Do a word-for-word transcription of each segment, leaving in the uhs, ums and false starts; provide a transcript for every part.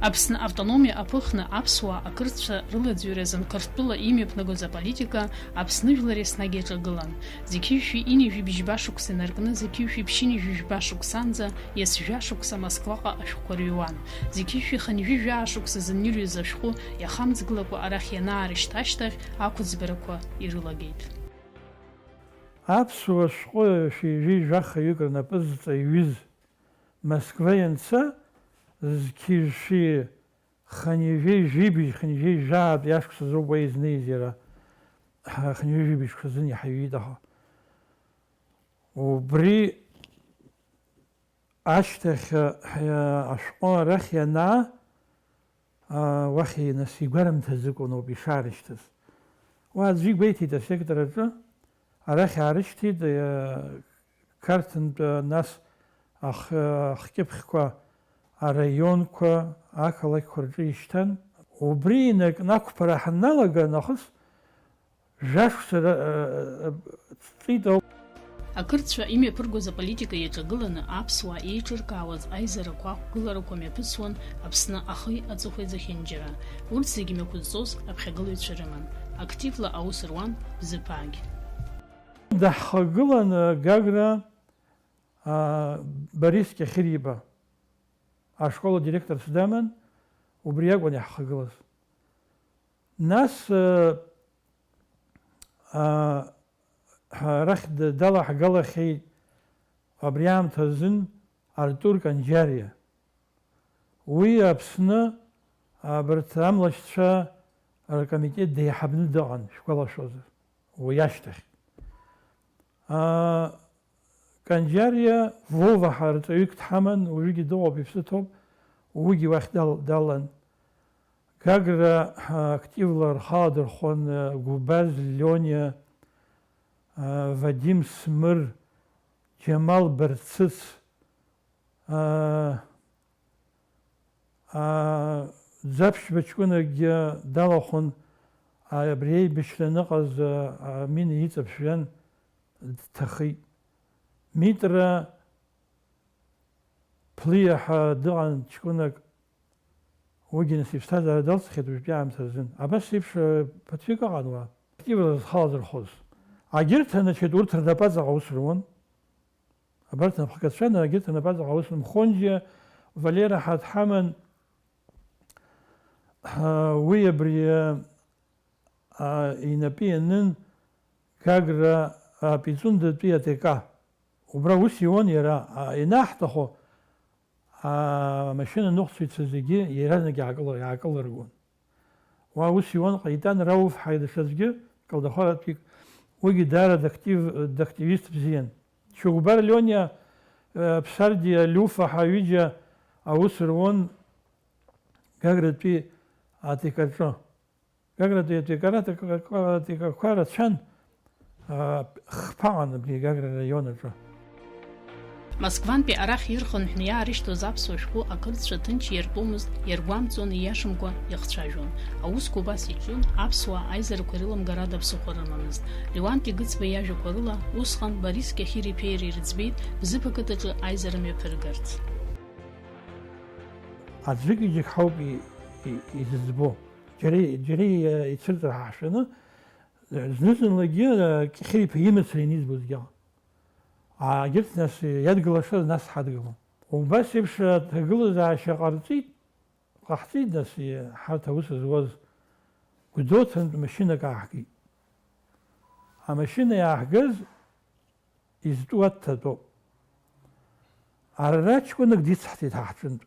Аԥсны автономиа аԥыхны аԥсуаа ақырҭцәа рылаӡҩаразын Қырҭтәыла имҩаԥнагоз аполитика Аԥсны жәлар еснагь иаҿагылан. Зқьи жәшәи ҩынҩажәи бжьба шықәса инаркны зқьи жәшәи ԥшьынҩажәи жәба шықәсанӡа иас жәа шықәса Москваҟа ашәҟәқәа рыҩуан. Зқьи жәшәи хынҩажәи жәаа шықәса зынирҩыз ашәҟәы иахамҵгылакәа арахь ианаарышьҭ ашьҭахь ақәыӡбарақәа ирылагеит. Аԥсуа шәҟәы шәи жәи жәаха ҩык рнапы зҵаҩыз Москва ианца, зқьи жәшәи хынҩажәи жәибжь, хынҩажәи жәаатәи ашықәс азоуп уа изнеиз иара. Хынҩажәи жәибжь шықәса азын иҳаҩит, аха убри ашьҭахь, а, ашәҟәы арахь ианаа, а, уахь нас игәарымҭаӡакәа ауп ишаарышьҭыз. Уа аӡәы игәеиҭеит асектор аҿы, арахь аарышьҭит, а, Қарҭынтә, а, нас ах-, ахкьыԥхьқәа араионқәа, ақалақьқәа рҿы ишьҭан. Убри инаркны ақәԥара ҳаналага нахыс, Жәашықәса ра-, ра-, ра-, ҵит ауп. Ақырҭцәа имҩаԥыргоз аполитика иаҿагыланы аԥсуаа еиҿыркаауаз аизарақәа ақәгыларақәа мҩаԥысуан Аԥсны ахи аҵыхәеи зехьынџьара. Урҭ зегьы мҩақәызҵоз аԥхьагылаҩцәа рыман. Активла аус руан Бзыԥаагь. Даҳхагылан, а, Гагра, а, Борис Кьахьыриба, ашкол адиректорс даман, убри акәын иаҳхагылаз. Нас, а, а, ҳа-, арахь д-, далаҳгалахьеит абри аамҭа азын Артур Канџьариа. Уи Аԥсны абарҭ амлашьцәа ркомитет деиҳабны дыҟан, шәгәалашәозар, уи ашьҭахь. А, Канџьариа Вова ҳәа рҵаҩык дҳаман, уажәыгьы дыҟоуп, иԥсы ҭоуп, уигьы уахь дал-, далан. Гагра, а, активла рхы аладырхәон, а, Гәбаз Лиониа, а, Вадим Смыр, Џьамал Барцыц, а, а, Ӡаԥшьба ҷкәынакгьы далахәын, а, абри аибашьра аныҟаз, а, Амина иҵаԥжәан дҭахеит. Митра Ԥлиа ҳәа дыҟан ҷкәынак, уигьы нас иԥсҭазаара далҵхьеит уажәтәи аамҭа азын. Абас еиԥш, э, ԥыҭҩык ыҟан уа, активла зхы аладырхәоз. Агьырҭ, значит, урҭ рнапаҵаҟа аус руан. Абарҭ напхгацәан, агьырҭ рнапаҵаҟа аус руан. Мхонџьиа Валера ҳәа дҳаман, ҳа, уи абри, э, а, инапы ианын Гагра, а, Пицундатәи АТК. Убра ус иуан иара, а, ианаҳҭаху, а, амашьына ныҟәцаҩцәа зегьы иаразнак иаакылыр-, иаакылыргон. Уа ус иуан Ҟаитан Рауф ҳәа даҽаӡәгьы, Калдахәаратәик, уигьы даара дактив-, дактивист бзиан. Шьоугәбар Лиониа, э, Ԥсардиа Лиуфа ҳәа ҩыџьа аус руан Гагратәи АТК-ҿы. Гагратәи атәеикарат атәеикақәа рацәан, аа, хԥа ыҟан абри Гагра араион аҿы. Москвантәи арахь ирхынҳәны иаарышьҭуаз аԥсуа шәҟәы ақырҭцәа ҭынч иартәомызт, иаргәамҵуан, ииашамкәа ихцәажәон. Аусқәа убас иҿын, аԥсуаа аизарақәа ирыламгарада ԥсыхәа рымамызт. Леуанти Гыцба иажәақәа рыла, усҟан Борис Кьахьыриа иара ирыӡбеит Бзыԥ ақыҭаҿы аизара мҩаԥыргарц. Аӡәык-ҩыџьак ҳауп и-, и-, изыӡбо. Џьара, џьара, э, ицәырҵыр ҳахшәаны, э, зны-зынлагьы, э, Кьахьыриа-иԥа имацара ианизбозгьы ыҟан. А, егьырҭ нас, э, иадгылашаз нас ҳадгылон. Убас еиԥш, э, аҭагылазаашьа ҟарҵеит, ҟаҳҵеит, нас, э, ҳарҭ аус зуаз Гәдоуҭантә машьынак ааҳгеит. Амашьына иааҳгаз изтәу Аҭҭатәоуп. Ара ҷкәынак дицҳҭеит ҳа ҳҿынтә.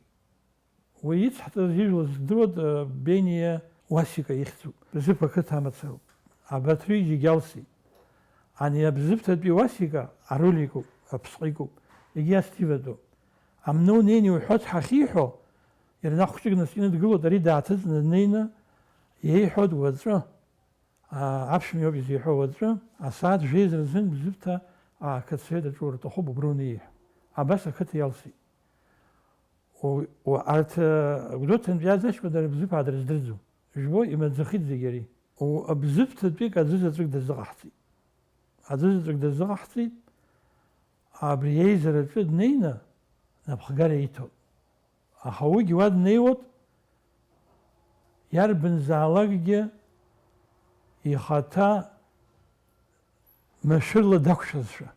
Уи ицҳҵаз ижәла здыруа, э, Бениа Уасика ихьӡуп. Бзыԥ ақыҭа амацароуп. Абарҭ рҩыџьагьы алсит. Ани абзыԥҭатәи Уасика аруликуп, аԥсҟикуп, егьи астиватәуп. Амны унеины иуҳәо дҳахьиҳәо, иара наҟ хәҷык наскьаны дгылоит, ари дааҭыҵны днеины иеиҳәоит уаҵәы. Аа, аԥшәма иоуп изеиҳәо уаҵәы, асааҭ жәеиза рзын Бзыԥҭа ақыҭсовет аҿы урҭахуп, убра унеи ҳәа. Абас ақыҭа иалсит. О, о, арҭ, э, Гәдоуҭантәи иааз аҷкәын дара Бзыԥаа дрыздырӡом. Жәбо, имаӡахеит зегь ари. О, Бзыԥҭатәик аӡәзаҵәык дазыҟаҳҵеит. Аӡәзаҵәык дазыҟаҳҵеит, абри аизараҿы днеины напхгара иҭоит. Аха уигьы уа днеиуеит, Иарбанзаалакгьы ихаҭа машәырла дақәшәазшәа.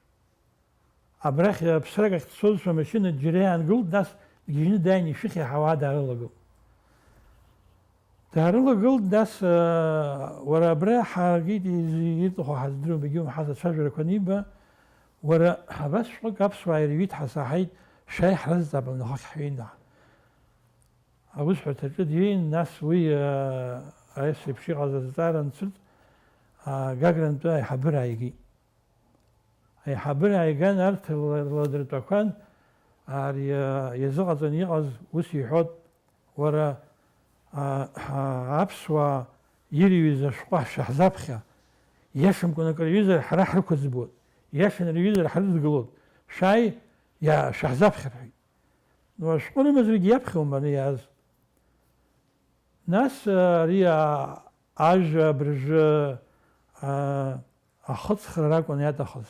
Абрахь аԥсрак ахь дцозшәа амашьына џьара иаангылт, нас дгьежьны дааин ишәыхь иаҳауа даарылагылт. Даарылагылт, нас, аа, уара абра ҳааргеит, из-, иҟоу ҳаздыруам, егьаумҳәан ацәажәарақәа аниба, уара, абас шәҟәык аԥсуаа ирҩит, ҳазаҳаит, шәааи ҳразҵаап, нахак ҳҩеины. Аусҳәарҭаҿы дҩеин, нас уи, аа, ас еиԥш иҟаз азҵаара анцәырҵ, аа, Гагрантәи аиҳабыра ааигеит. Аиҳабыра ааиган, арҭ ла-, ладыртәақәан, ари, аа, иазыҟаҵаны иҟаз ус иҳәот, уара, аа, ҳа-, аԥсуаа ирҩыз ашәҟәы шәаҳзаԥхьа, иашамкәан акыр рҩызар ҳара ҳрықәыӡбуеит, иашаны рҩызар ҳрыдгылоит, шәааи, иа-, шәаҳзаԥхьа, рҳәеит. Ну, ашәҟәы рымазаргьы иаԥхьоума ани иааз? Нас, ари, а, ажәа абыржәы, а, ахыҵхра ракәын иаҭахыз.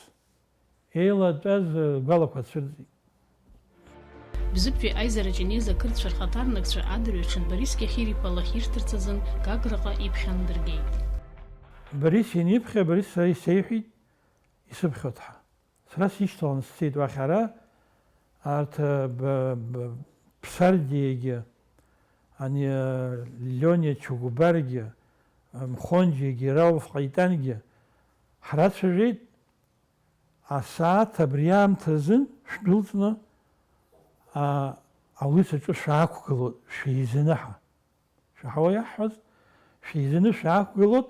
Еилатәаз, а, гәалақәа цәырҵит. Бзыԥтәи аизараҿы инеиз ақырҭцәа рхаҭарнакцәа адырҩаҽны Борис Кьахьыриԥа лахь ирҭарц азын Гаграҟа иԥхьан дыргеит. Борис ианиԥхьа, Борис са исеиҳәеит, исыԥхьоит ҳәа. Сара сишьҭаланы сцеит уахь ара, арҭ, б-, б-, Ԥсардиагьы, ани, Лиониа Чагәбаргьы, Мхонџьиагьы, Рауф Ҟаитангьы ҳрацәажәеит, асааҭ абри аамҭазын шәдәылҵны, а, аулицаҿы шәаақәгылоит, шәеизаны ҳа. Шәаҳауа иаҳҳәаз, шәеизаны шәаақәгылоит,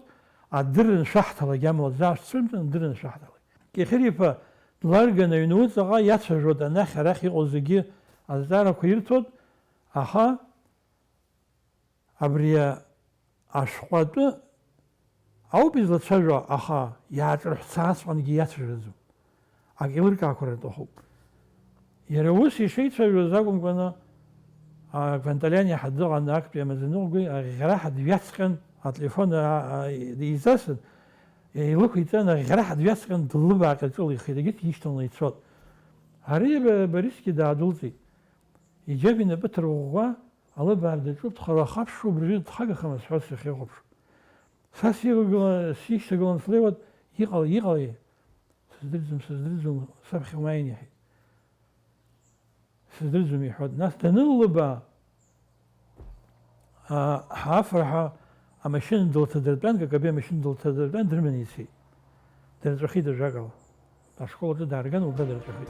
адырра аншәаҳҭалак, амала ӡаашәцәымҵан, адырра аншәаҳҭалак. Кьахьыриԥа дларган аҩны уҵаҟа иацәажәоит, анахь-арахь иҟоу зегьы азҵаарақәа ирҭоит, аха абри ашәҟәы атәы ауп излацәажәо, аха иааҿырҳәцаасҟангьы иацәажәаӡом. Ак еилыркаақәар аҭахуп. Иара ус ишеицәажәоз акәымкәаны, а, Кванталиани ҳа дыҟан актәи амаӡаныҟәгаҩ, аӷьӷьараҳа дҩаҵҟьан, ателефон, а, а, еизасын, илықәиҵан, аӷьӷьараҳа дҩаҵҟьан, длыбааҟьа ҿылихит, егьырҭ ишьҭаланы ицот. Ари Борисгьы даадәылҵит. Иџьаб инапы ҭырӷәӷәа, алыбаа даҿуп, дхалахаԥшуа, убыржәы дхагахамызт ҳәа сахьихәаԥшуа. Са сивагыла-, сишьҭагылан слеиуеит, иҟала, иҟалеи? Сыздырӡом, сыздырӡом, саԥхьа уааин иҳәеит. Сыздырӡом иҳәоит. Нас даныллыбаа, а, ҳаафырҳәа амашьына дылҭадыртәан, Какабеи амашьына дылҭадыртәан, дрыманы ицеит. Дырҵәахит ажәакала. Ашкол аҿы даарган, убра дырҵәахит.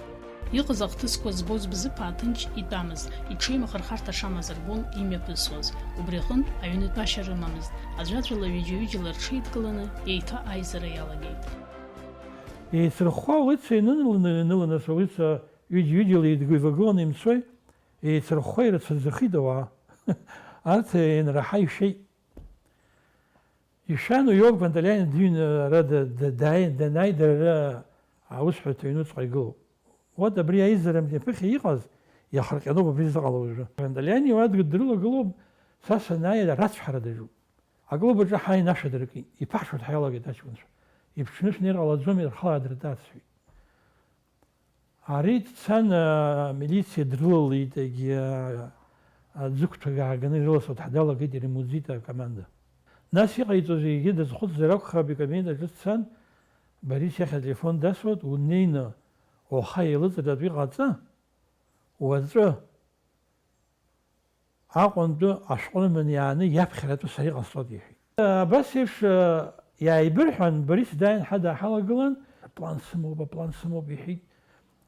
Иҟаз ахҭысқәа збоз Бзыԥаа ҭынч итәамызт, иҽеим ахырхарҭа шамаз рбон имҩаԥысуаз. Убри аҟынтә аҩнытәашьа рымамызт, аӡәаӡәала ҩыџьа-ҩыџьала рҽеидкыланы еиҭа аизара иалагеит. Еицырхәхәа улица инаныланы, иныланы, нас улица ҩыџьа-ҩыџьала еидгәеивагыланы имцои, еицырхәхәа ирацәаӡахеит ауаа. Арҭ ианраҳа ишәеит. Ишәан уи ауп, Кванталиани дыҩны ара да-, да-, дааин, данааи дара ара аусҳәарҭа аҩнуҵҟа игылоуп. Вот абри аизара мҩаԥыхьа иҟаз иахырҟьаноуп абри зыҟало уажәы. Кванталиани уа дрылагылоуп, са санааи рацәҳара даҿуп. Аклуб аҿы ҳааин ашә адыркит, иԥаҳшәарҭа иалагеит аҷкәынцәа. Иԥҽны шәнеир ҟалаӡом, ирхала дыртәа, сҳәеит. Ари дцан, а, амилициа дрылалеит, егьи, а, аӡықәҭәага ааганы ирыласуа дҳадалагеит, ирымуӡеит акоманда. Нас иҟаиҵоз егьи дазхәыцзар акәхап, икабинет аҿы дцан, Борис иахь ателефон дасуеит, унеины уаха еилыҵратәы иҟаҵа, уаҵәы Аҟәантәы ашәҟәы рыманы иааны иаԥхьаратәы сара иҟасҵоит, иҳәеит. Абас еиԥш, э, иааибырҳәан, Борис дааин ҳа дааҳалагылан, аплан сымоуп, аплан сымоуп, иҳәеит.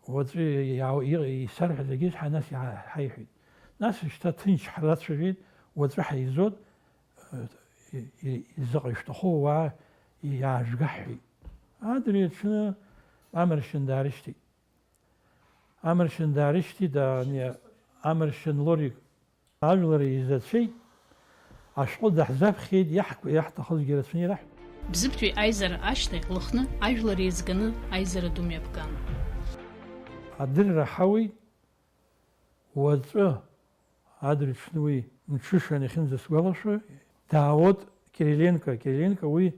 Уаҵәы иаау-, и-, исарҳәаз зегьы ҳа нас иҳа-, ҳаиҳәеит. Нас шьҭа ҭынч ҳрацәажәеит, уаҵәы ҳаизоит, э, и-, и-, изыҟа ишәҭаху ауаа иаажәга ҳҳәеит. Адырҩаҽны амаршьан даарышьҭит. Амаршьан даарышьҭит, ани амаршьан лорик. Ажәлар еизацәеит, ашәҟәы даҳзаԥхьеит, иаҳк-, иаҳҭахызгьы рацәаны ираҳәт. Бзыԥтәи аизара ашьҭахь Лыхны ажәлар еизганы аизара ду мҩаԥган. Адырра ҳауеит, уаҵәы, адырҩаҽны уи мҽышан иахьынӡасгәалашәо, даауеит Кириленко. Кириленко уи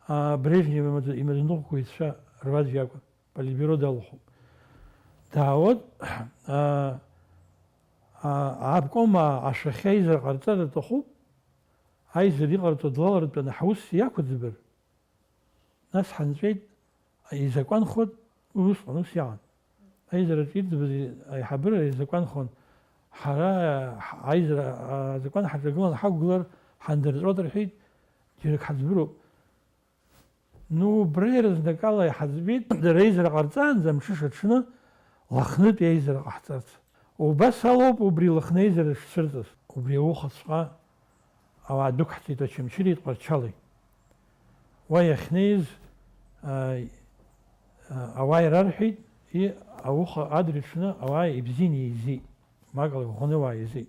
А, Брежнев имаӡа-, имаӡаныҟәгаҩцәа руаӡә иакәын, Политбиуро далахәуп. Даауеит, а, а, аобком ашәахьа аизара ҟарҵар аҭахуп, Аизара иҟарҵо длалыртәаны ҳус иақәыӡбар, нас ҳанҵәеит, изакәанхоит, уи усҟан ус иаан. Аизараҿ ирӡбаз аиҳабыра изакәанхон. Ҳара ҳ-, аизара азакәан ҳаҿагылан ҳақәгылар, ҳандырҵәот рҳәеит, џьарак ҳаӡбыроуп. Ну, убра иаразнакала иҳаӡбеит, дара аизара ҟарҵаанӡа амҽыша аҽны Лыхнытә еизара ҟаҳҵарц. Убас алоуп убри Лыхны еизара шцәырҵыз. Убри аухаҵәҟьа ауаа дәықәҳҵеит Очамчыреи Тҟәарчали. Уа иахьнеиз, а, а, ауаа ирарҳәеит, и, ауха адырҩаҽны ауаа ибзианы еизеит, мак ала иӷәӷәаны ауаа еизеит.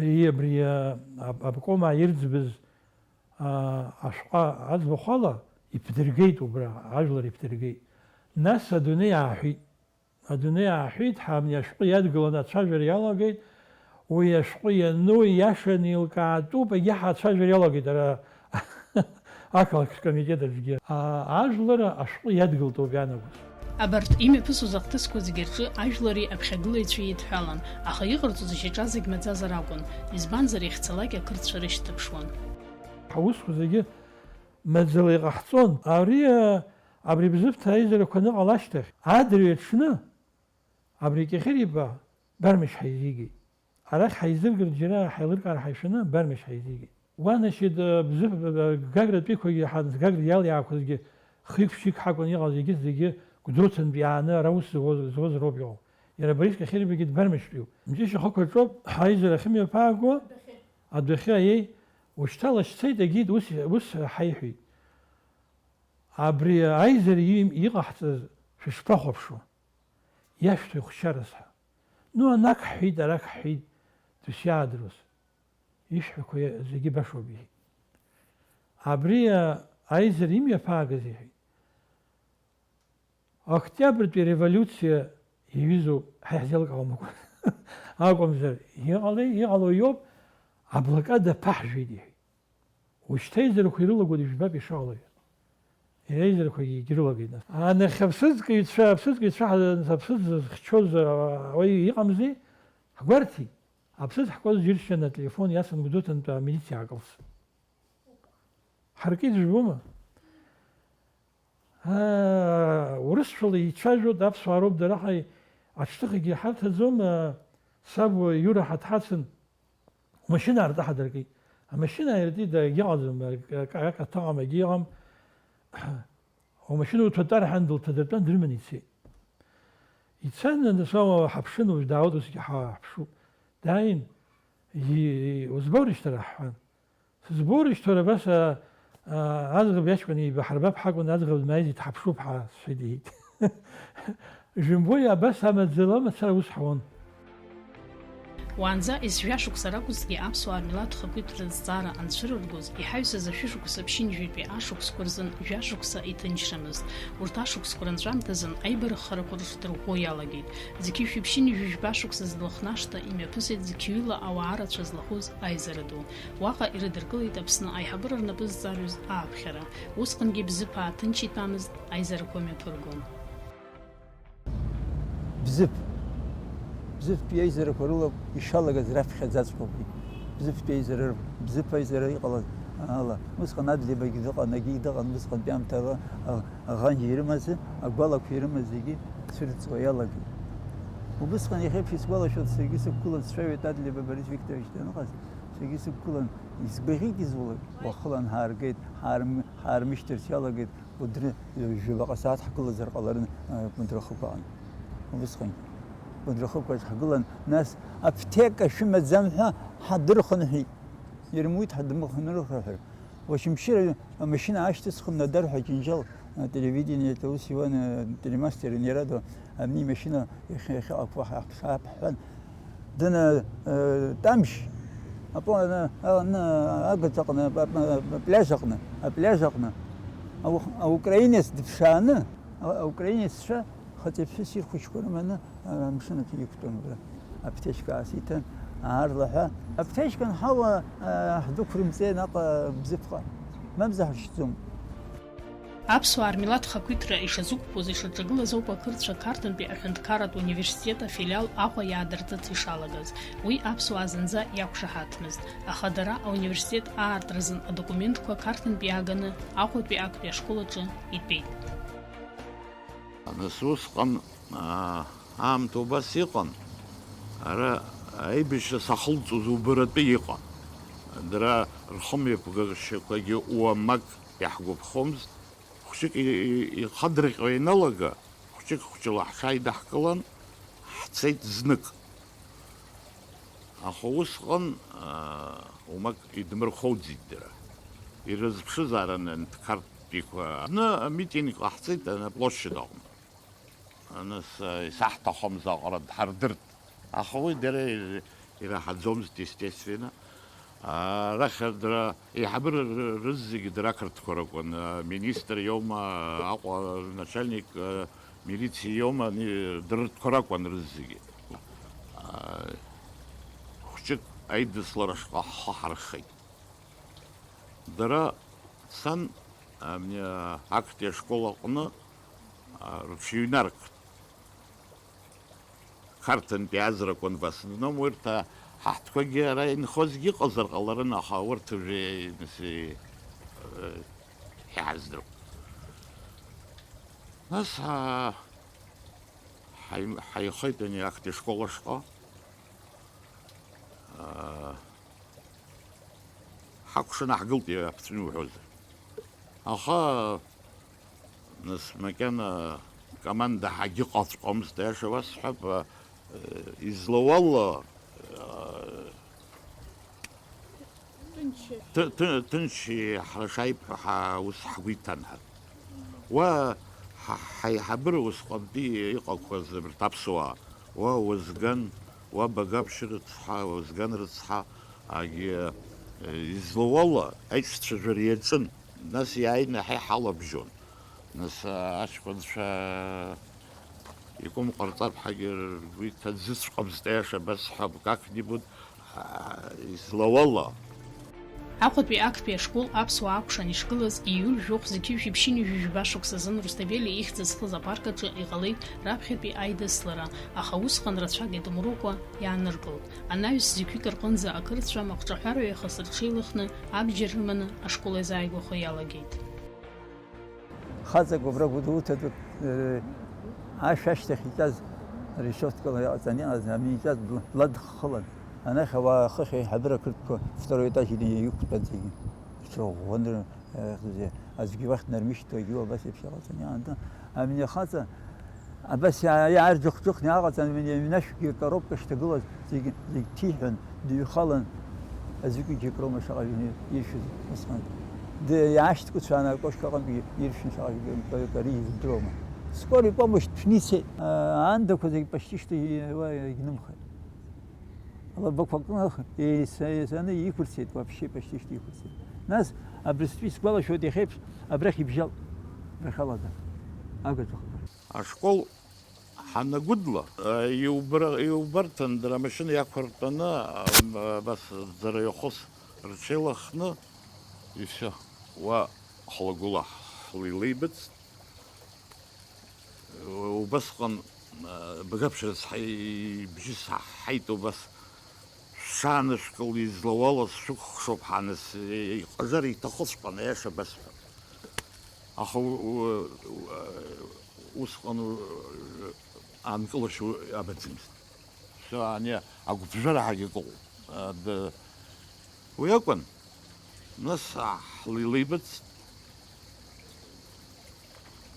И, абри, а, об-, обкомаа ирӡбыз, а, ашәҟәы аӡбахә ала иԥдыргеит убра, ажәлар иԥдыргеит. Нас адунеи ааҳәит. Адунеи ааҳәит, ҳамни ашәҟәы иадгыланы ацәажәара иалагеит. Уи ашәҟәы иану ииашаны еилкаатәуп, егьи ҳацәажәара иалагеит ара ақалақьтә комитет аҿгьы. А, ажәлар ашәҟәы иадгылт ауп иаанагоз. Абарҭ имҩаԥысуаз ахҭысқәа зегьы рҿы ажәлари аԥхьагылаҩцәеи еидҳәалан, аха иҟарҵоз шьаҿа зегь маӡазар акәын, избанзар, иахьцалак ақырҭцәа рышьҭаԥшуан. Ҳусқәа зегьы маӡала иҟаҳҵон. Ари, а, абри Бзыԥҭа аизарақәа аныҟала ашьҭахь, адырҩаҽны абри Кьахьыриба Бармышь ҳаизигеит. Арахь ҳаизыргар џьара ҳаилыркаар ҳаишәаны Бармышь ҳаизигеит. Уанашьеит, а, Бзыԥ-, а, Гагратәиқәагьы ҳан-, Гагра иалиаақәазгьы хҩык-ԥшьҩык ҳакәын иҟаз, егьыс зегьы Гәдоуҭантә иааны ара аус зуаз, зуаз роуп иҟоу. Иара Борис Кьахьырибагьы дбармышьтәиуп. Мҵәышьа хықәаҿоуп ҳаизара ахьымҩаԥааго. Адәахьы, аиеи, ушьҭа лашьцеит, егьит, ус, ус ҳаиҳәеит. Абри аизара и-, иҟаҳҵаз шәышԥахәаԥшуа? Иашәҭои хәшьарас ҳәа? Ну, анак ҳҳәеит, арак ҳҳәеит, дышиаадыруаз. Ишәҳәақәо зегьы башоуп, иҳәеит. Абри, а, аизара имҩаԥаагаз, иҳәеит. Октиабртәи ареволиуциа иаҩызоуп, ҳа иаҳзеилкаауам акәын. Акәымзар, иҟалеи, иҟало иоуп, аблокада ԥаҳжәеит, иҳәеит. Ушьҭа аизарақәа ирылагоит, ижәбап ишыҟало. Иара аизарақәагьы егьрылагеит нас. Анахь аԥсыӡкыҩцәа, аԥсыӡкыҩцәа ҳа-, аԥсыӡ зыхьчоз, а, уаҩы иҟамзи, ҳгәарҭеит. Аԥсыӡ ҳкуаз џьыршьан ателефон иасын Гәдоуҭантәи амилициа аакылс. Ҳаркит, жәбома? Аа, урысшәала ицәажәоит, аԥсуаа роуп дара, ҳаи, аҽҭыхгьы ҳарҭаӡом, аа, саб Иура ҳа дҳацын, умашьына аартны ҳадыркит. Амашьына ааиртит, дагьыҟаӡам, ак-, ак-, акаҭа ыҟам, егьи ыҟам. Умашьына уҭатәар ҳәан дылҭадыртәан, дрыманы ицеит. Ицан, нас ала ҳаԥшын, уажә даауеит, усгьы ҳа-, ҳаԥшуп. Дааин, и-, узборишь дара ҳҳәан. Сызборишь, ҭора абас, а, а, аӡӷаб иаҷкәын еибаҳарбап ҳакәын, аӡӷаб дмааиӡеит, ҳаԥшуп ҳәа сҳәеит, иҳәеит. Жәымбои абас амаӡала мацара ус ҳауан. Уаанӡа ес-жәа шықәса ракәызҭгьы аԥсуаа рмилаҭ хақәиҭра зҵаара анцәырыргоз, иҳаҩсыз ашәышықәса ԥшьынҩажәитәи ашықәсқәа рзын жәа шықәса иҭынчрамызт. Урҭ ашықәсқәа рынҵәамҭазын аибарххарақәа рыҽдырӷәӷәо иалагеит. Зқьышәи ԥшьынҩажәи жәба шықәса злыхнашҭа имҩаԥысит зқьҩыла ауаа рацәа злахәыз аизара ду. Уаҟа ирыдыркылеит Аԥсны аиҳабыра рнапы зҵарҩыз ааԥхьара. Усҟангьы Бзыԥ ааҭынч итәамызт, аизарақәа мҩаԥыргон. Бзыԥ. Бзыԥтәи аизарақәа рыла ишалагаз раԥхьаӡаҵәҟьоуп. Бзыԥтәи аизара, Бзыԥ аизара иҟалаз ала, усҟан Адлеибагьы дыҟан, Агьигь дыҟан, усҟантәи аамҭала, а, Аӷанџьа ирымаз, агәалақәа ирымаз зегьы цәырҵуа иалагеит. Убысҟан иахьеиԥш исгәалашәоит, саргьы сықәгылан сцәажәоит Адлеиба Борис Викторович даныҟаз, саргьы сықәгылан, избахьеит изулак, уахылан ҳааргеит, ҳаарм-, ҳаармышьҭырц иалагеит, Кәыдры, жәабаҟа сааҭ ҳгылазар ҟаларын, а, Кәыдры ахықәаҟны. Убысҟан Кәыдры ахықәаҿ ҳгылан, нас аԥҭека шәымаӡам ҳәа ҳадырхынҳәит. Ирымуит ҳадмыхынрыхыр ҳәа. Уашьымшьыра амашьына аашьҭысхын, Надар ҳәа аџьынџьал, а, телевидениеҿ аус иуан, а, телемастер иара ду, абни имашьына иахьа-, иахьыҟақәоу ҳа-, ҳаԥсаап ҳҳәан, дына, э, Тамшь, апо-, ана, ана, агаӡаҟны, ап-, ап-, апляж аҟны, апляж аҟны, аух-, аукраинец дыԥшааны, а-, аукраинеццәа хаҵеи ԥҳәыси рхәыҷқәа рыманы, а, амшын аҿы иқәтәан убра. Аԥҭешька аасиҭан, аарлаҳәа. Аԥҭешька анҳауа, а, ҳдәықәрымҵеи наҟ, а, Бзыԥҟа. Мамзар ҳшьӡом. Аԥсуаа рмилаҭ хақәиҭра ишазықәԥоз, ишаҿагылаз ауп ақырҭцәа Қарҭынтәи аҳәынҭқарратә университет афилиал Аҟәа иаадыртырц ишалагаз. Уи аԥсуаа зынӡа иақәшаҳаҭмызт, аха дара ауниверситет аартразын адокументқәа Қарҭынтәи иааганы Аҟәатәи актәи ашкол аҿы итәеит. Нас усҟан, аа, аамҭа убас иҟан, ара аибашьра сахылҵуаз убаратәы иҟан. Дара рхымҩаԥгашьақәагьы уамак иаҳгәаԥхомызт. Хәҷык и-, и-, ихадырҟьо ианалага, хәҷык-хәҷыла ҳҽааидаҳкылан, ҳцеит знык. Аха усҟан, аа, уамак идмырхәоуӡеит дара. Ирызԥшызаарын аҳәынҭқарратәиқәа. Зны амитинг ҟаҳҵеит аплощадь аҟны. Нас, э, исаҳҭахымыз аҟара дҳардырт. Аха уи дара ир-, ираҳаӡомызт, естественно. Арахь дара, еиҳабыра ры-, рызегьы дара ақырҭқәа ракәын, аминистр иоума, Аҟәа начальник, э, милициа иоума, ани, дара ртәқәа ракәын рызегьы. А, хәҷык аидыслара шҟа ҳхы ҳархеит. Дара цан, ами, актәи ашкол аҟны, а, рыҽыҩнаркт. Қарҭынтәи азракәын в основном, урҭ, а, ҳаҳҭқәагьы ара инхозгьы ыҟазар ҟаларын, аха урҭ уже, нас, и-, э, иҳаздыруам. Нас, а, ҳаи-, ҳаихеит ани актәи ашкол ашҟа. А, ҳакәшаны ҳгылт, аԥҵәны уҳәозар. Аха, нас, макьана команда ҳагьыҟаҵәҟьомызт, аиаша уасҳәап, э, излауала, э, ҭы-, ҭы-, ҭынч ҳара шаибҳәо ҳа-, ус ҳгәы иҭанҳан. Уа ҳа-, ҳаиҳабыра усҟантәи иҟақәаз абарҭ аԥсуаа, уа Уазган, уа Багаԥшь рыцҳа, Уазган рыцҳа, агьи, э, излауала аиҿцәажәара иаҿын, нас иааины ҳа иҳалабжьон. Нас, а, аҷкәынцәа икәым ҟарҵап ҳәагьы ргәы иҭаӡыҵәҟьамызт, аиаша абасҳәап, как-нибудь, а, излауала. Аҟәатәи актәи ашкол аԥсуаа акәшан ишгылаз, ииуль жәохә зқьи жәшәи ԥшьынҩажәи жәаба шықәсазын Русҭавели ихьӡ зхыз апарк аҿы иҟалеит раԥхьатәи аидыслара, аха усҟан рацәак идымроукәа иааныркылт. Анаҩс зқьҩык рҟынӡа ақырҭцәа маҟҿаҳәараҩахыс рҽеилыхны абџьар рыманы ашкол иазааигәахо иалагеит. Хаҵак убра Гәдоуҭатәи, э, ашә ашьҭахь икьаз решеткала иҟаҵаны иҟаз, ами икьаз бла-, бладххылан. Анахь ауаа хыхь аиҳабыра ақырҭқәа второй этаж иқәтәан зегьы. Иҽырӷәӷәаны, э, аӡәгьы уахь днармышьҭуа, егьи убас еиԥш иҟаҵаны иҟан. Ами ахаҵа Абас иаа-, иаарџыхџыхны иааҟаҵан, ҩын-, ҩнашәкгьы коробка шҭагылаз зегь, зегь ҭиҳәан, дыҩхалан, аӡәыкгьы акроума шаҟа ҩны иршәыз усҟан. Д-, иаашьҭкәыцәааны акошка аҟынтәгьы иршәын шаҟа ҩны, кари издыруама. Скорый помощь ҭәны ицеит. А, аандақәа зегь почти что и-, уа егьнымхеит. Алабақәа кны еиса-, еисаны иқәырцеит, вообще почти что иқәырцеит. Нас абрыстәи сгәалашәоит иахьеиԥш абрахь ибжьалт, абрахь алада. Агаҿахәқәа. Ашкол ҳанагәыдла, иубар-, иубарҭан дара амашьына иақәыртәаны, ам, абас ӡара иахыс рҽеилыхны, ишьа, уа хлагәыла ҳлеилеибыҵт. Убасҟан, а, Багаԥшь рыцҳа ибжьы саҳаит убас, шәҽаанышәкыл, излауала сшәыкәхшоуп ҳаныс, иҟазар иҭахыҵәҟьан, аиаша басҳәап. Аха у-, у-, у-, усҟан у-, аанкылашьа у-, абаӡамызт. Шәа ани агәыԥжәара ҳагьакыҟоуп. А, д-, уи акәын. Нас ҳлеилеибыҵт.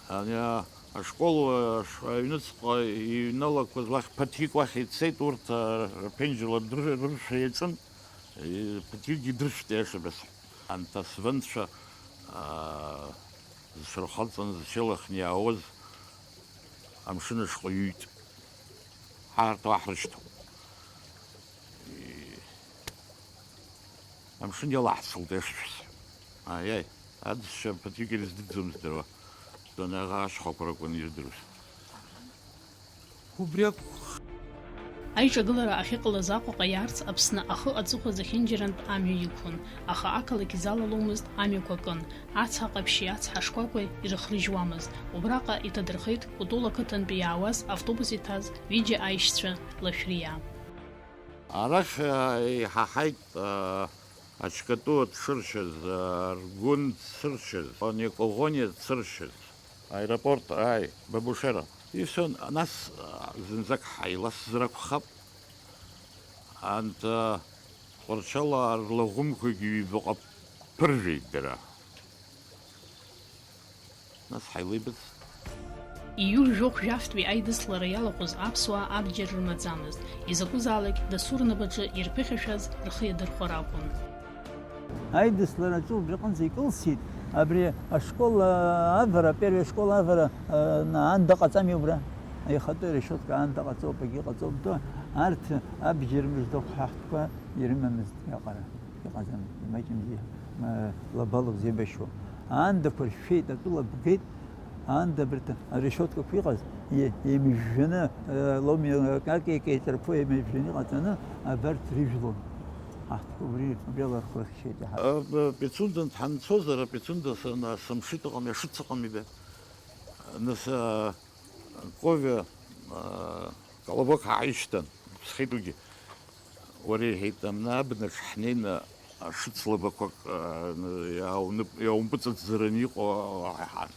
Ани а-, ашкол, а, ш-, аҩныҵҟа иҩналақәаз уахь ԥыҭҩык уахь ицеит, урҭ, а, рԥенџьырла дыр-, рыршәа иаҿын, и-, ԥыҭҩыкгьы дрышәҭ, аиаша басҳәап. Анҭ асвенцәа, а, зҽырхаҵаны зҽеилыхны иаауаз амшын ашҟа иҩит. Ҳарҭ уа ҳрышьҭоуп. Амшын иалаҳцалт, аиаша шәасҳәап. Аиаи, аӡсашьа ԥыҭҩык ирыздырӡомызт дара уа. Донеиаха ашьхақәа ракәын ирдыруаз. Убри акәхеит. Аиҿагылара ахьыҟалаз Аҟәаҟа иаарц Аԥсны ахы аҵыхәа зехьынџьарантә амҩа иқәын, аха ақалақь изалаломызт амҩақәа кын, ацҳа ҟаԥшьи ацҳа шкәакәеи ирыхрыжьуамызт. Убраҟа иҭадырхеит Кәтол ақыҭантәи иаауаз автобус иҭаз ҩыџьа аишьцәа Лашәриа. Арахь, а, иҳаҳаит, а, Ачкатуа дшыршьыз, а, Аргәын дшыршьыз, Онекогониа дшыршьыз, аеропорт, ааи, Бабушера. Ифон, нас, а, зынӡак ҳаиласзар акәхап. Анҭ, а, Тҟәарчалаа рлаӷәымқәагьы ҩбаҟа ԥыржәеит дара. Нас ҳаилеибыҵ. Июль жәохә жәафтәи аидыслара иалахәыз аԥсуаа абџьар рымаӡамызт, изакәызаалак дасу рнапаҿы ирԥыхьашәаз рхы иадырхәар акәын. Аидыслараҿы убри аҟынӡа икылсит, абри ашкол, а, авара, первая школ авара, а, на, аанда ҟаҵами убра? Аихатәы решетка аанда ҟаҵоуп, егьи ҟаҵоуп, то, арҭ абџьар мыждахә ҳаҳтәқәа ирымамызт иаҟара. Иҟаӡам, имаҷымзи, ма, лабалоуп зеибашьуа. Аандақәа ршәеит, атәыла бгеит, аанда абарҭ арешетқәақәа иҟаз, е-, еимыжәжәаны, э, ломи, э, как еикеиҵарԥо еимыжәжәаны иҟаҵаны, абарҭ рыжәлон. Аҳ, убри, убри ала рхы рыхьчеит иаҳа. Э, б-, Пицунда ҳанцозар, Пицунда са-, на-, сымшит ыҟами, ашыц ыҟами, бе. Нас, э, Ковиа, аа, Колобок ҳааишьҭан, иԥсхеит уигьы. Уара, иҳәеит, абна абнаҿ ҳнеины ашыц лабақәак, аа, иаауны-, иаумпыҵыҵӡараны иҟоу ҳаҳар.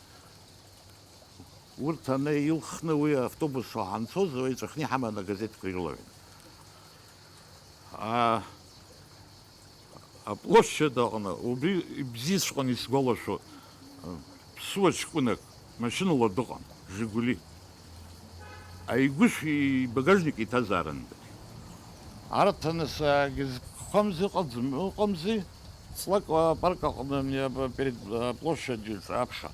Урҭ ана илхны уи автобус ҳанцоз, уа иҵәахны иҳаман агазеҭқәа ирылаҳәеит. Аа, Аплощадь аҟны, убри ибзиаҵәҟьаны исгәалашәо, ԥсуа ҷкәынак машьынала дыҟан, Жигули. Аигәышә ибагажник иҭазаарын. Арҭ анысаагьы зкқәамзи ыҟаӡам, ыҟамзи, ҵлак апарк аҟны, ами, ап-, перед аплощадь аҿы аԥхьа.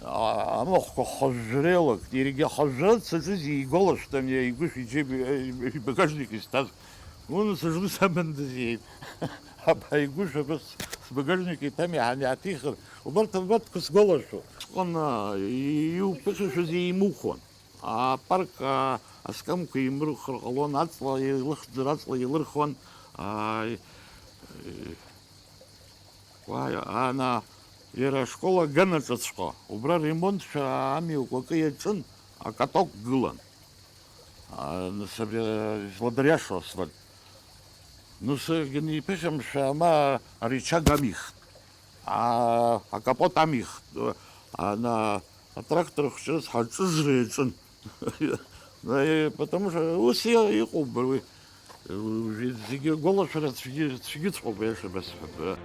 А-, амахәқәа хажәжәреилак, иаргьы ахажәжәра дцаҿыз игәалашәт, ами, аигәышә иџьеиб-, ибагажник изҭаз. Уны сыжны самындыз иеит. Аб аигәышә абас сбагажник иҭами ҳан иааҭихыр, убарҭ абарҭқәа сгәалашәо. Сҟны иуԥыхьашәаз еимухуан. Апарк, а, аскамқәа еимырхыр ҟалон, аҵла еилыхӡыр аҵла еилырхуан. А, уа, ана, иара ашкол аганаҿыҵәҟьа, убра ремонтшәа амҩақәа акы иаҿын, акаток гылан. А, нас абри, а, изладыриашо асфальт. Ну, сыгны иԥыхьамшәа, ама арычаг амихт. А, акапот амихт. А, на, атрактор хәҷы рыцҳа аҿыжра иаҿын. Ну, и, потому что ус и-, иҟоуп уи. Уи зегьы агәалашәара цәгьы-, цәгьыҵәҟьоуп, аиаша басҳәап.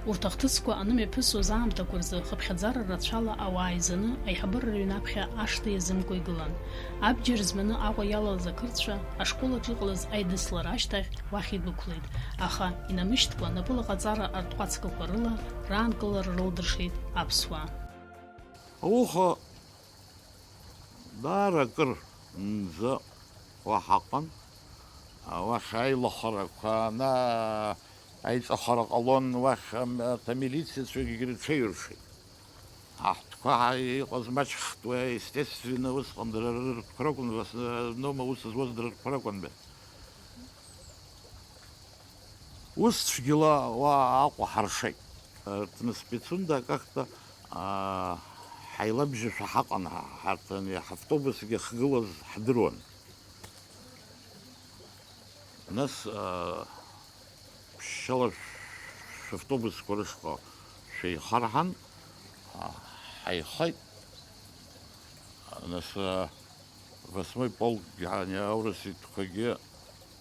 Урҭ ахҭысқәа анымҩаԥысуаз аамҭақәа рзы хыԥхьаӡара рацәала ауаа еизаны аиҳабыра рыҩнаԥхьа ашҭа иазымкуа игылан. Абџьар зманы Аҟәа иалалаз ақырҭцәа, ашкол аҿы иҟалаз аидыслара ашьҭахь уахь идәықәлеит, аха инамышьҭкәа напыла ҟаҵара артҟәацгақәа рыла раанкылара рылдыршеит аԥсуаа. Ауха даара акыр нӡа уа ҳаҟан, уахь аилахарақәа ана-, аиҵахара ҟалон, уахь ам-, арҭ амилициацәагьы рҽеиршеит. Аҳҭқәа ҳа-, иҟаз маҷхт, уи, естественно, усҟан дара рыртәқәа ракәын, в основном аус зуаз дара ртәқәа ракәын, бе. Ус цәгьала уа Аҟәа ҳаршеит. Ртны спецунда как-то, аа, ҳаилабжьашәа ҳаҟан, ҳа-, ҳарҭ ани ҳавтобусгьы ахьгылаз ҳдыруан. Нас, аа, ԥшьшьала шә-, шәавтобусқәа рышҟа шәеихарҳан, аа, ҳаихеит. Нас, аа, Восьмой полк, ани аурыситәқәагьы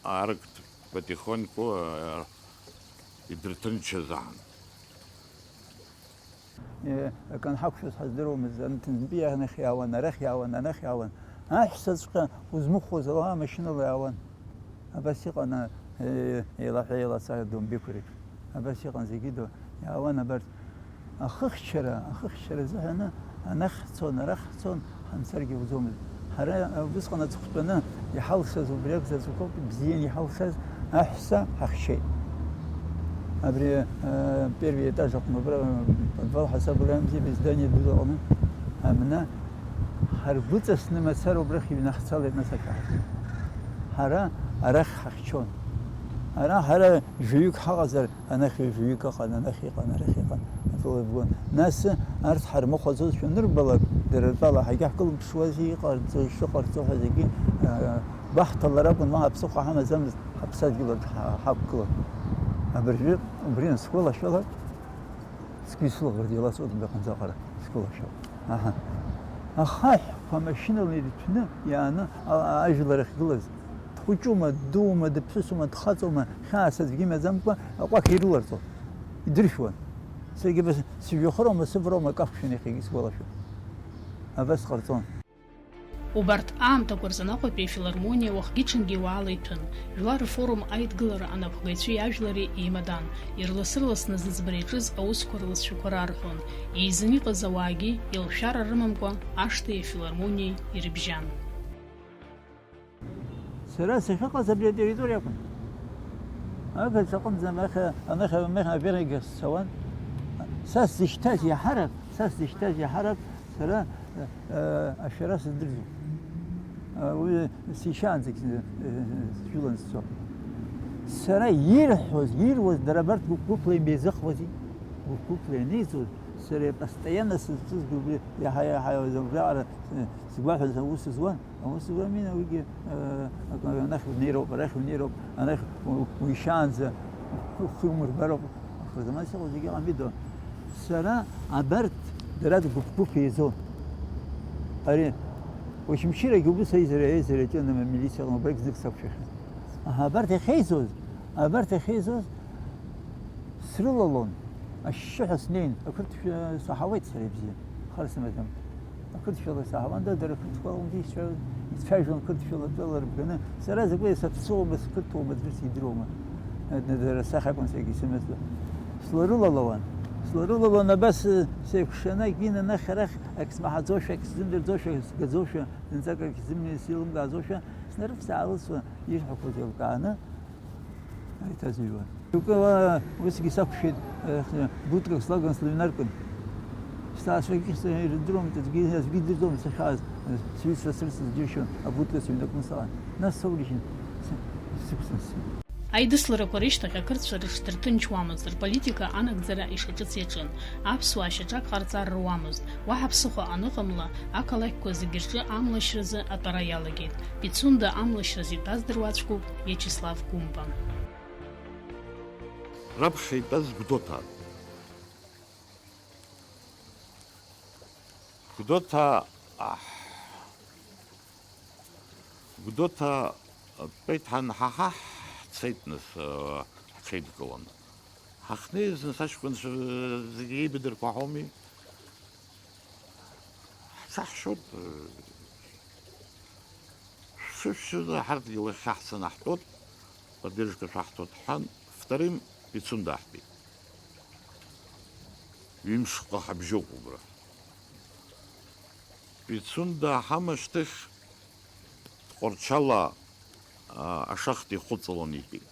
аарыгт, потихоньку, э, идырҭынчыз аан. Э, акы анҳақәшәоз ҳаздыруамызт, анҭынтәи анахь иаауан, арахь иаауан, анахь иаауан. Аҳәсаҵәҟьа узмыхәоз ала амашьынала иаауан. Абас иҟан, э, еилаҳәа-еилаца домбеқәа реиԥш. Абас иҟан зегьы ду-, иаауан абарҭ. Ахыхьчара, ахыхьчара азыҳәаны анахь ҳцон, арахь ҳцон, ҳамцаргьы ауӡомызт. Ҳара, э, усҟан аҵыхәтәаны иҳалсаз убри акәзаҵәык ауп, ибзианы иҳалсаз аҳәса ҳахьчеит. Абри, э, первый этаж аҟны, убра, э, подвал ҳасабала иамзи, здание дуӡӡа аҟны, абна ҳаргәыҵасны мацара убрахь иҩнаҳцалеит, нас, ақаҳаргьы. Ҳара арахь ҳахьчон. Ара ҳара жәаҩык ҳаҟазар, анахь ҩажәаҩык ыҟан, анахь иҟан, арахь иҟан, атәыла жәбон. Нас арҭ ҳармыхәаӡозшәа анырбалак, дара ртәала ҳагьаҳкылымԥшуази, иҟарҵо, ишыҟарҵо ҳәа зегьы, аа, гәаҳҭалар акәын, уаҳа ԥсыхәа ҳамаӡамызт, ҳаԥсадгьыл аҿы ҳа-, ҳақәгылан. Абыржәы убри ансгәалашәалак, сгәы исылаӷырӡ иласуан убри аҟынӡаҟара сгәалашәалак. Аҳа. Ахаҳәқәа амашьынала ирҭәны иааны а-, а-, ажәлар ахьгылаз. Дхәыҷума, ддуума, дыԥсысума, дхаҵоума, хьаас аӡәгьы имаӡамкәа аҟәақҳәа ирыларҵон. Идыршәуан. Саргьы абас сыжәҩахыроума, сывароума акы ақәшәан иахьагьы сгәалашәоит. Абас ҟарҵон. Убарҭ аамҭақәа рзы Аҟәатәи афилармониа уахгьы-ҽынгьы уаала иҭәын. Жәлар рфорум аидгылара анапхгаҩцәеи ажәлари еимадан, ирлас-ырласны зыӡбара иаҿыз аусқәа рласшәақәа рарҳәон, еизаны иҟаз ауаагьы еилшәара рымамкәа ашҭеи афилармониеи ирыбжьан. Сара сахьыҟаз абри атерриториа акәын. Агырц аҟынӡа анахь, анахь, анахь аберагьы сцауан. Са сзышьҭаз иаҳарак, са сзышьҭаз иаҳарак сара, э, ашәара сыздырӡом. Э, уи сишьаанӡагь, э, сжәылан сцо. Сара ирҳәоз, ируаз дара абарҭ гәыԥ-гәыԥла имеизыхуази? Гәыԥ-гәыԥла ианеизоз, сара постоянно сызҿыз убри иаҳа-иаҳа убриаҟара, э, сгәаҳәон, аус зуан. Аус зуа мина уигьы, э, акы, анахь унеироуп, арахь унеироуп, анахь у-, уишьаанӡа ухы умырбароуп. Аха заманас иҟоу зегьы ыҟам, идо. Сара абарҭ дара гәыԥ-гәыԥ еизон. Ари Очамчырагьы убыс аизара, аизара иаҿын, ама милициа ыҟан, убрагь знык сақәшәахьан. Аха абарҭ иахьеизоз, абарҭ иахьеизоз, срылалон, ашьшьыҳәа снеин, ақырҭшәа саҳауеит сара ибзиан, хар сымаӡам. Ақырҭшәала саҳауан, да, дара ақырҭқәа акәын исцәажәон, исцәажәон қырҭшәала тәыла рбганы. Сара закәи саԥсуоума, сқырҭуоума, аӡәыр сидыруама. Дара асахьа акәын саргьы исымаз. Сларылалауан. Сларылалон абас, э, сеикәшаны, ак инанахь-арахь, ак смаҳаӡошәа, ак сзымдырӡошәа, ак сгаӡошәа, зынӡак ак изымнеиз, сеилымкааӡошәа, снарывҵаалыцуан, ирҳәақәоз еилкааны. Аиҭазыҩуан. Шьоукы уа усгьы сақәшәеит, э, будкак слаган слыҩнаркын. Сҭаацәагьы ирдыруамызт, аӡәгьы, аӡәгьы идырӡомызт сахьааз, э, сҩызцәа срыцыз џьыршьон, абудка сыҩнакны саан. Нас соурыжьын, с-, сықәҵан сцеит. Аидысларақәа рышьҭахь ақырҭцәа рыҽдырҭынчуамызт, рполитика анагӡара ишаҿыц иаҿын. Аԥсуаа шьаҿак ҟарҵар руамызт. Уаҳа ԥсыхәа аныҟамла, ақалақьқәа зегьы рҿы амлашьразы атәара иалагеит. Пицунда амлашьразы итәаз дыруаӡәкуп Виачеслав Гәымба. Раԥхьа итәаз Гәдоуҭаа. Гәдоуҭаа, аҳ, Гәдоуҭаа дтәеит, ҳан-, ҳа-, ҳа-, ҳцеит, нас, э, ҳҽеидкыланы. Ҳахьнеиз, нас, аҷкәынцәа зегьы еибадыркәаҳауами? Ҳцаҳшьоит, э, шәҽышәшьуазар, ҳарҭгьы лахьхьаҳцаны ҳтәоит, поддержка шәаҳҭоит, ҳҳәан, вторым Пицунда ҳтәеит. Ҩымшҟа ҳабжьоуп убра. Пицунда ҳамашьҭахь Тҟәарчалаа, а, ашахта ихәыҵаланы итәеит.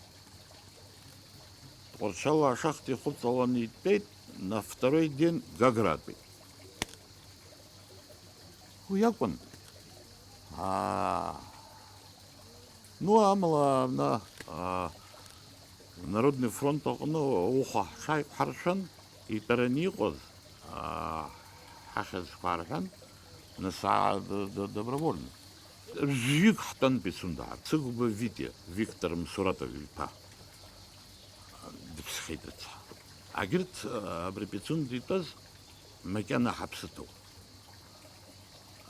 Тҟәарчалаа ашахта ихәыҵаланы итәеит, на второй день Гагратәи. Уи акәын. Аа. Ну, амала, на, а, Народный фронт аҟны ауха ҳҽааиқәҳаршәан, итәараны иҟаз, аа, ҳахьӡқәа аарҳәан, нас, аа, д-, д-, добровольно. Жәҩык ҳтәан Пицунда, Цыгәба Витиа, Виктор Мсуратов иԥа, дыԥсхьеит рыцҳа. Агьырҭ, аа, абри Пицунда итәаз макьана ҳаԥсы ҭоуп.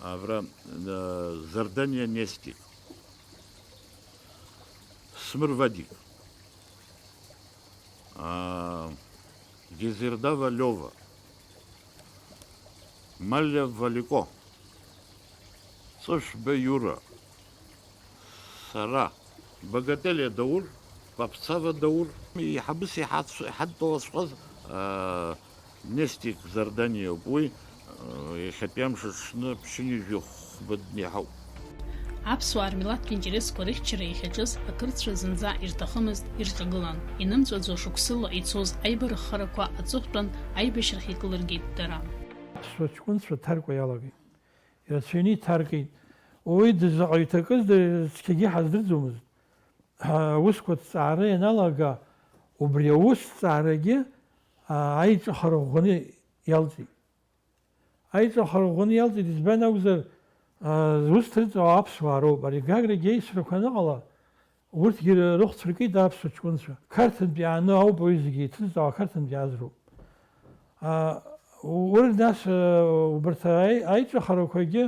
Абра, э, Зардание Нестик, Смыр Вадик, а, Гезердава Лёва, Малиа Валико, Ҵәышәба Иура, сара, Багателиа Даур, Папцава Даур, иҳабыс иҳацә-, иҳадтәалаҵәҟьаз, аа, Нестик Зардани ауп уи, аа, иахьатәи амш аҽны ԥшьынҩажәи хәба днеиҳауп. Аԥсуаа рмилаҭтә интересқәа рыхьчара иахьаҿыз ақырҭцәа зынӡа ирҭахымызт, ирҿагылан. Инымҵәаӡо шықәсыла ицоз аибарххарақәа аҵыхәтәан аибашьрахь икылыргеит дара. Аԥсуа ҷкәынцәа ҭаркуа иалагеит. Ирацәаҩны иҭаркит. Уи дызаҟаҩ иҭакыз цқьагьы ҳаздырӡомызт. Аусқәа ҭҵаара ианалага, убри аусҭҵаарагьы, аа, аиҿыхара ӷәӷәаны иалҵит. Аиҿыхара ӷәӷәаны иалҵит, избан акәзар, аа, зус ҭырҵаауа аԥсуаа роуп. Ари Гаграгьы аисрақәа аныҟала, урҭгьы ры-, рыхә цәыркит аԥсуа ҷкәынцәа. Қарҭынтә иааны ауп уи зегьы иҭызҵаауа, Қарҭынтә иааз роуп. Аа, урҭ нас, аа, убарҭ аи-, аиҿыхарақәагьы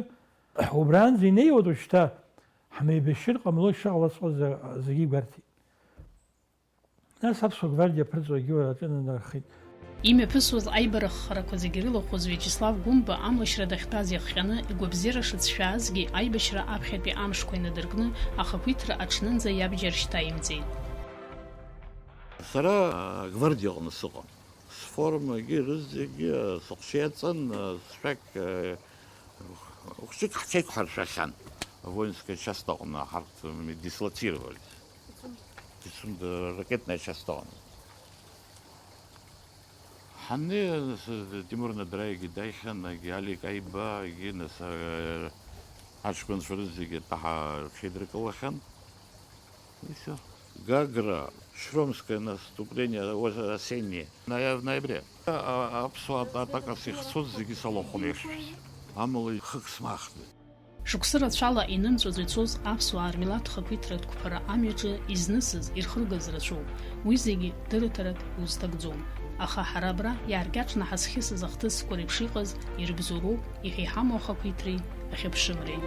убраанӡа инеиуеит уажәшьҭа, ҳмеибашьыр ҟамло ишыҟалаҵәҟьаз зегьы игәарҭеит. Нас аԥсуа гвардиа аԥырҵуагьы аҿынанархеит. Имҩаԥысуаз аибарахарақәа зегьы ирылахәыз Виачеслав Гәымба амлашьра дахьтәаз иахҟьаны, игәабзиара шыцәшәаазгьы, аибашьра аԥхьатәи амшқәа инадыркны, ахақәиҭра аҽнынӡа иабџьар шьҭаимҵеит. Сара агвардиаҟны сыҟан. Сформагьы, рызегьы, сыҟәша иаҵан, сшәақь, хәҷык ҳҽеиқәҳаршәахьан, воинская часть аҟны ҳарҭ дислоцировались. Дицун, ракетная часть аҟны. Ҳаннеи, Тимур Надраигьы дааихьан, егьи Алик Аиба, егьи нас, аҷкәынцәа рызегьы ҳа рҽеидыркылахьан. И всё. Гагра, Шромское наступление, ос-, осеннее, ноя-, в ноябре. А, а, аԥсуаа атакас ихцоз зегьы салахәын еиԥш. Амала хык смаахӡеит. Шықәсы рацәала инымҵәаӡо ицоз аԥсуаа рмилаҭ хақәиҭратә қәԥара амҩаҿы изнысыз, ирхыргаз рацәоуп. Уи зегьы дырраҭаратә узҭагӡом. Аха ҳара абра иааркьаҿны ҳазхьысыз ахҭысқәа реиԥш иҟаз ирыбзоуроуп, иҳәа иҳамоу ахақәиҭреи ахьыԥшымреи.